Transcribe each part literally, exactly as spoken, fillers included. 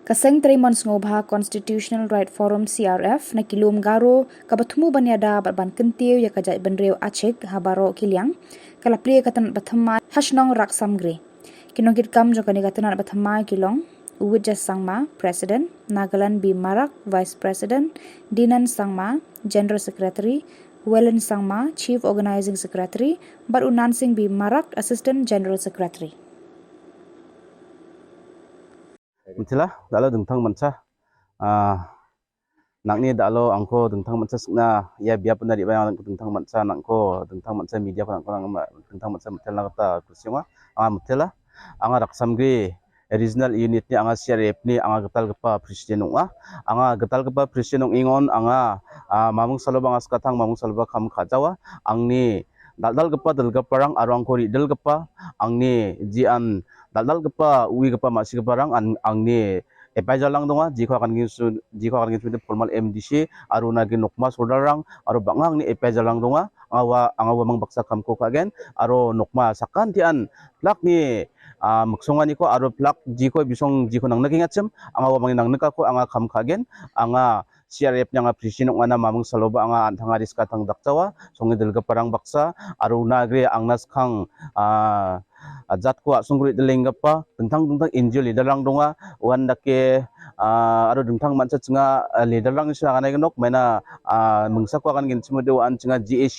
Kaseng Tremon Sngobha Constitutional Right Forum C R F, na Kilum Garo, ka ba thmu ban ïada bad ban kyntiew ïa ka jaitbynriew Achik, ha baroh ki liang, ka la plie ka tnat ba thymmai, ha shnong Raksamgre. Ki nongkitkam jong kane ka tnat ba thymmai ki long, Uwitja Sangma, President, Nagalan B Marak, Vice President, Dinan Sangma, General Secretary, Wellen Sangma, Chief Organizing Secretary, bad u Nansing B Marak, Assistant General Secretary. Mitela, da·alo dingtang mancha, ah, nang·ni da·alo angko dingtang mancha sing·na, ia biapona re·baenga dingtang mancha nang·ko, dingtang mancha mediako nang·ko, nang·, dingtang mancha mitelna gita kusi ong·a. Anga mitela, anga Raksamgre Regional Unit-ni, anga C R F-ni, anga gitalgipa President ong·a. Anga gitalgipa President ong·engon, anga, ah, mamung saloba anga skatang, mamung saloba kam ka·jawa. Angni dal·dalgipa dilgiparang aro angko re·dilgipa, angni jian dal·dalgipa, uigipa, ma·sigiparang an-, angni advisorrang donga, jeko agangensu-, jeko agangensude formal M D C, aro nagi nokma sordarrang, aro bang·a angni advisorrang donga. Anga ua, anga uamang baksa kamko ka·gen, aro nokma sakantian plakni, ah, miksonganiko aro plak jiko bisong jiko nangnikengachim, anga uamangni nangnikako anga kam ka·gen, anga C R F-ni anga President ong·ana mamung saloba anga an·tangari skatang dakjawa, songe dilgiparang baksa, aro una agre angna skang, ah, jatko a·songko re·dilenggipa dingtang dingtang N G O leaderrang donga, uan dake, ah, aro dingtang mancha chinga, ah, leaderrang isi aganai gnok, maina, ah, mingsako agan genchimode uan chinga G A C,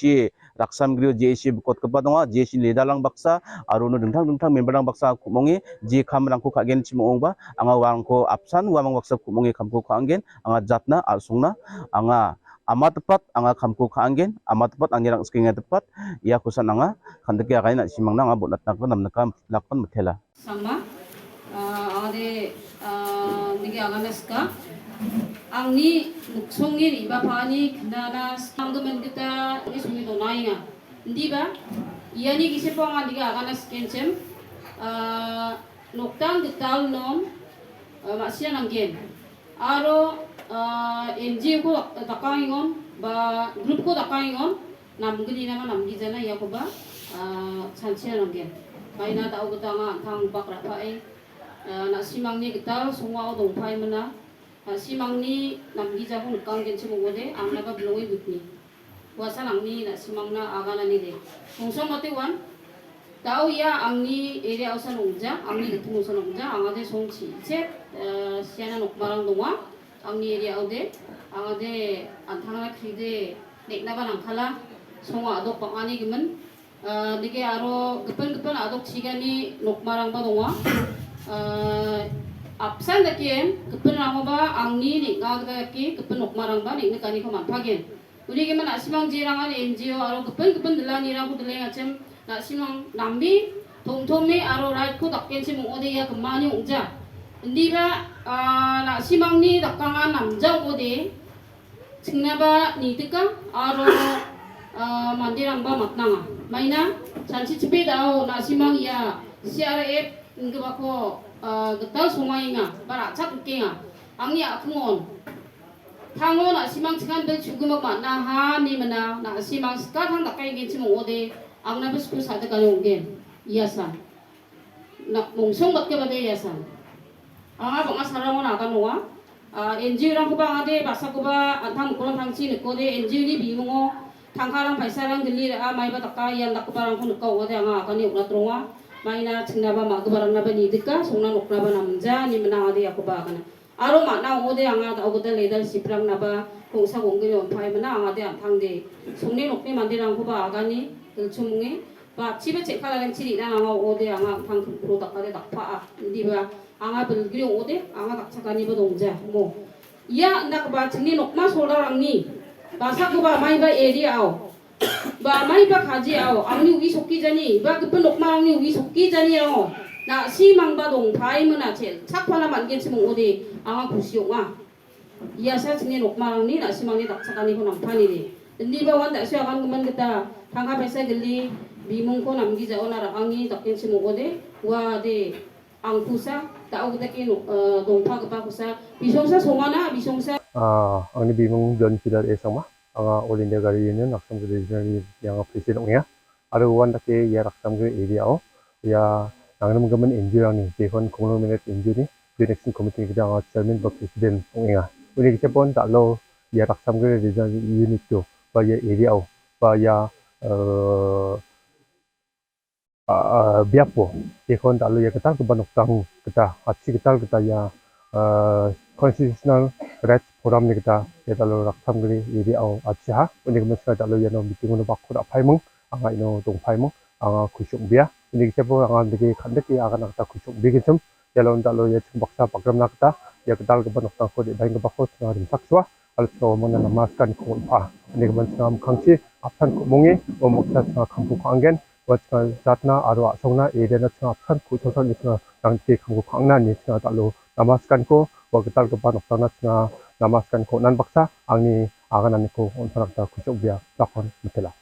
Raksamgrio G A C bikotgipa donga, G A C leaderrang baksa, aro uno dingtang dingtang memberrang baksa ku·monge je kamrangko ka·genchim ong·ongba, anga uarangko apsan uamang baksa ku·monge kamko ka·angen, anga jatna, a·songna, anga amatipat, anga kamko ka·angen, amatipat, angni rang·sikengatipat, iakosan anga kandike again na·simangna anga bon·atna gita namnika, nakon mitela. Sangma, ah, ade, ah, nige agana sika. Angni miksonge re·bapani knana skanggimin gita angni songe donaenga. Indiba, iani gisepo anga nige agana sikenchim, ah, noktang gital non, ah, ma·sia nanggen. Aro, ah, N G O-ko dak-, dakangengon, ba group-ko dakangengon, namgnina ma namgijana iakoba, ah, chanchia nanggen. Maina da·o gita anga an·tang bak ra·pae, ah, na·simangni gital songao dongpaimina, na·simangni namgijako nikanggenchim ong·ode, angnaba bilonge gutni. Uasan angni na·simangna aganani de. Mongsong mate uan, da·o ia angni area-osan ong·ja, angni gittimongsan ong·ja, angade song chi·chek, eh, siana nokmarang donga, angni area-ode, angade an·tangna kride, neng·naba nangkala, songo a·dok bang·ani gimin, eh, dike aro gipin gipin a·dok chigani nokmarangba donga. Eh, apsan dake gipinrangoba angni neng·na gita dake gipin nokmarangba neng·nikaniko man·pagen. Uni gimin na·simang jerangan N G O aro gipin gipin dilanirangko dilengachim na·simang nambi tomtome aro right-ko dakgenchim ong·ode ia gimani ong·ja. Indiba, ah, na·simangni dakangan namja ong·ode chingnaba nidika aro, ah, manderangba matnanga. Maina chanchichipe da·o na·simang ia C R F inggipako, ah, gital songaenga ba ra·chak rikenga. Angni a·kungon Tango na·simang chikan bil chu·gimik man·aha ine mina, na·simang sikatang dake genchim ong·ode, angnaba skul sa·dikani ong·gen. Ia san. Na-, mongsong batke bade ia san. Anga bang·a sarangon agan ong·a. Ah, N G O-rangkoba angade, basakoba an·tang mikrong tangchi nikode, N G O-ni bimungo tangkarang paisarang gili ra·a, maiba daka ian dakgiparangko nika ong·ode, anga agane ong·na tronga. Maina chingnaba ma·giparangnaba nidika, songna noknaba namja, ine mina angade iakoba agana. Aro man·a ong·ode anga da·o gital ledal siprangnaba kongsa gonggni on·paimina angade an·tangde. Songni nokni manderangkoba agane gilchimonge ba chiba cheng·kalarangchi re·na anga ong·ode anga an·tang kingkro dakade dakpa·a. Indiba anga bilgri ong·ode anga dakchakaniba dongja mo. Ia indakgipa chingni nokma soldarangni basakoba maiba area-o ba maiba kajiao angni uisokijani, ba gipin nokmarangni uisokijanirango na·simangba dongpaimina chel-, chakpana man·genchim ong·ode anga kusi ong·a. Iasa chingni nokmarangni na·simangni dakchakaniko nangpanide. Indiba uan da·sio agangimin gita tangka paisa gili bimungko namgijaona ra·ange dakgenchim ong·ode, uade angkusa, da·o gitake nok-, eh, dongpagipakosa, bisongsa songana, bisongsa. Ah, angni bimung John Peter A Sangma. Anga All India Gari Union Raksamgre Regional Unit-ni anga president ong·enga. Aro uandake ia Raksamgre area-o ia nangrimgimin N G O-rangni, jekon conglomerate N G O-ni Student Action Committee-ni gita anga chairman ba president ong·enga. Uni gisepo dal·o ia Raksamgre Regional Unit-o ba ia area-o ba ia, eh, ah, biapo, iakon dal·o ia gitalgipa nokdang gita, a·chi gital gita ia, ah, Constitutional Rights Forum-ni gita ia dal·o Raksamgre area-o a·chiha. Uni gimin sika dal·o iano meeting-ono bakko ra·paiming, anga ino dongpaiming, anga kusi ong·bea. Uni gisepo anga nike kandike agana gita kusi ong·begenchim. Ialon dal·o ia ching baksa bakramna gita ia gitalgipa nokdangko re·baenggipako chinga rimchaksoa. Aro chinga uamangna nama sikaniko on·pa. Uni gimin chinga mikkangchi apsan ku·monge, uamangsa chinga kamko ka·angen, ua chinga jatna aro a·songna area-na chinga apsan ku·chosani chinga rangchi kamko ka·angna ine chinga dal·o nama sikaniko, ua gitalgipa nokdangna chinga nama sikaniko on·an baksa angni agananiko on·tangna gita kusi ong·bea, dakon mitela.